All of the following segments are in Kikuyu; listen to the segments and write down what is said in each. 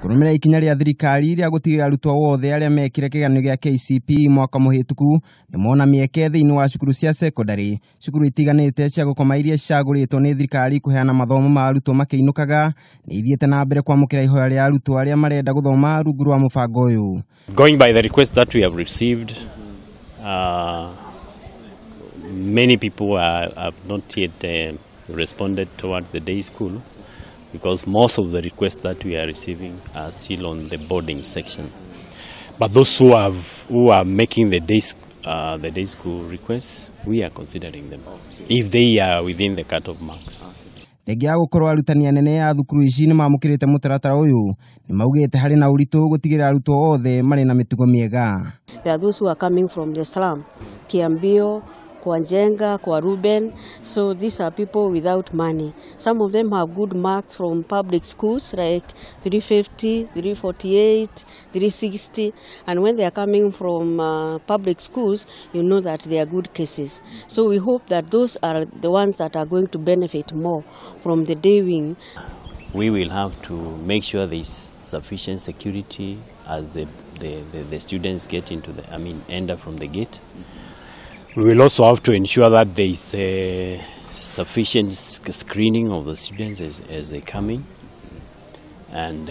Kũrũmĩrĩra ikinya rĩa thirikari rĩa gũtigĩrĩra arutwo othe arĩa mekire kĩgeranio gĩa KCPE mwaka mũhĩtũku nĩ mona mĩeke thĩinĩ wa cukuru cia secondary, cukuru itiganĩte cia gũkoma iria cicagũrĩtwo nĩ thirikari kũheana mathomo ma arutwo makĩinũkaga nĩ ithiĩte na mbere kwamũkĩra ihoya rĩa arutwo arĩa marenda gũthoma rungu rwa mũbango ũyũ. Going by the request that we have received, many people have not yet responded towards the day school, because most of the requests that we are receiving are still on the boarding section. But those who are making the day school requests, we are considering them if they are within the cut-off marks. Thengia ya gũkorwo arutani anene a thukuru ici nĩ mamũkĩrĩte mũtaratara ũyũ, nĩ maugĩte harĩ na ũritũ gũtigĩrĩra arutwo othe marĩ na mĩtugo mĩega. There are those who are coming from the slum, Kiambio, kwa Njenga, kwa Ruben. So these are people without money. Some of them have good marks from public schools like 350, 348, 360. And when they are coming from public schools, you know that they are good cases. So we hope that those are the ones that are going to benefit more from the day wing. We will have to make sure there is sufficient security as the students get into the, enter from the gate. We will also have to ensure that there is a sufficient screening of the students as they come in. And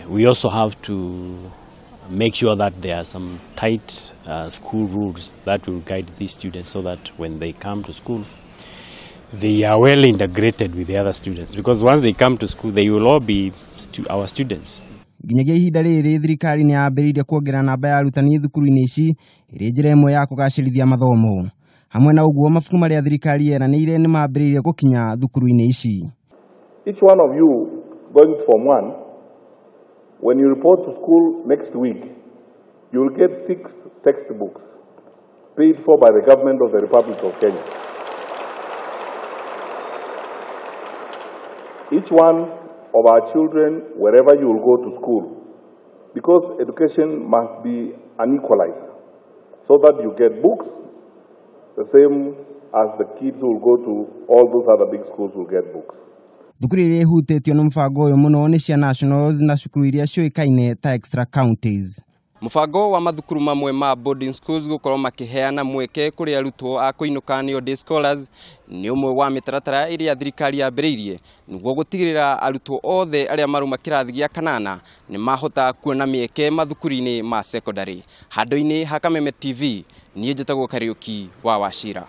we also have to make sure that there are some tight school rules that will guide these students so that when they come to school, they are well integrated with the other students. Because once they come to school, they will all be our students. Nginyagia ihinda rĩrĩ thirikari nĩ yambĩrĩirie kuongerera namba ya arutani thukuru-inĩ ici ĩrĩ njĩra ĩmwe ya kũgacĩrithia mathomo. Hamwe na ũguo mabuku marĩa thirikari yeranĩire nĩ mambĩrĩirie gũkinya thukuru-inĩ ici. Each one of you going to Form 1, when you report to school next week, you will get 6 textbooks paid for by the government of the Republic of Kenya. Each one of our children, wherever you will go to school, because education must be an equalizer, so that you get books the same as the kids who will go to all those other big schools will get books. Thukuru iria ihutĩtio nĩ mũbango ũyũ mũno nĩ cia nationals na cukuru iria ciũĩkaine ta extra counties. Mũbango wa mathukuru mamwe ma boarding schools gũkorwo makĩheana mweke kũrĩ arutwo a kũinũka nĩo day scholars nĩ ũmwe wa mĩtaratara ĩrĩa thirikari yambĩrĩirie nĩguo gũtigĩrĩra arutwo othe arĩa maruma kĩrathi gĩa kanana nĩ mahota kuona mĩeke mathukuru-inĩ ma secondary. Handũ-inĩ ha Kameme TV, niĩ njĩtagwo Kariũki wa Wachira.